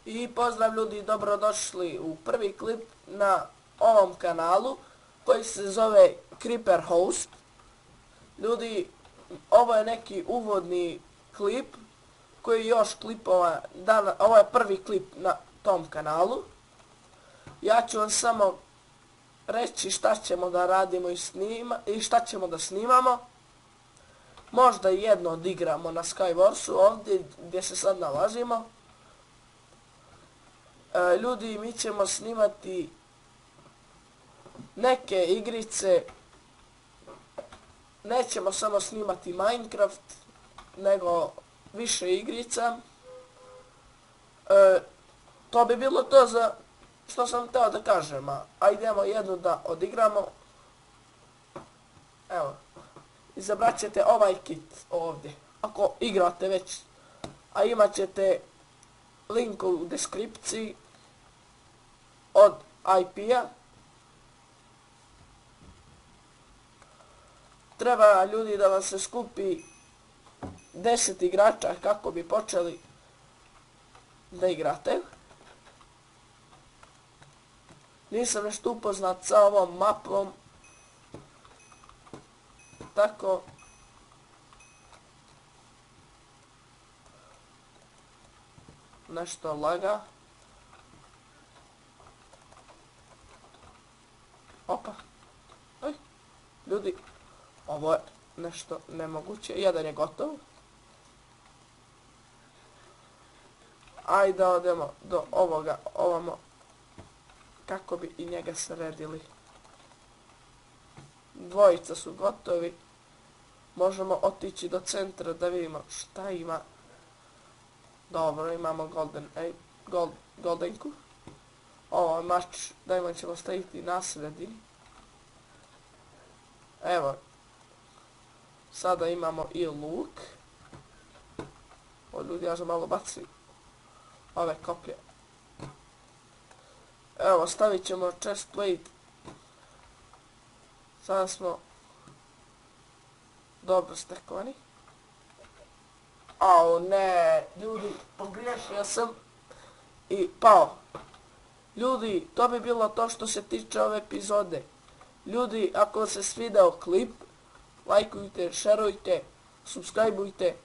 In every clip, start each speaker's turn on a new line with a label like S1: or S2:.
S1: I pozdrav ljudi, dobrodošli u prvi klip na ovom kanalu koji se zove Creeper Host. Ljudi, ovo je neki uvodni klip koji još klipova, ovo je prvi klip na tom kanalu. Ja ću vam samo reći šta ćemo da radimo i šta ćemo da snimamo. Možda jedno odigramo na Skywarsu ovdje gdje se sad nalazimo. Ljudi, mi ćemo snimati neke igrice, nećemo samo snimati Minecraft, nego više igrica. To bi bilo to za što sam htio da kažem, ajdemo jednu da odigramo. Evo, izabrat ćete ovaj kit ovdje, ako igrate već, a imat ćete link u deskripciji od IP-a. Treba ljudi da vam se skupi 10 igrača kako bi počeli da igrate. Nisam nešto upoznat sa ovom mapom, tako nešto laga. Opa. Oj, ljudi, ovo je nešto nemoguće. Jedan je gotov. Ajde odemo do ovoga ovamo kako bi i njega sredili. Dvojica su gotovi. Možemo otići do centra da vidimo šta ima. Dobro, imamo goldenku. Ovo je mač, dajmo ćemo staviti na sredini. Evo. Sada imamo i luk. O ljudi, ja sam malo bacili ove koplje. Evo, stavit ćemo chest plate. Sada smo dobro stekovani. Au ne, ljudi, pogriješio sam i pao. Ljudi, to bi bilo to što se tiče ove epizode. Ljudi, ako se svidao klip, lajkujte, šerujte, subscribeujte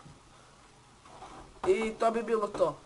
S1: i to bi bilo to.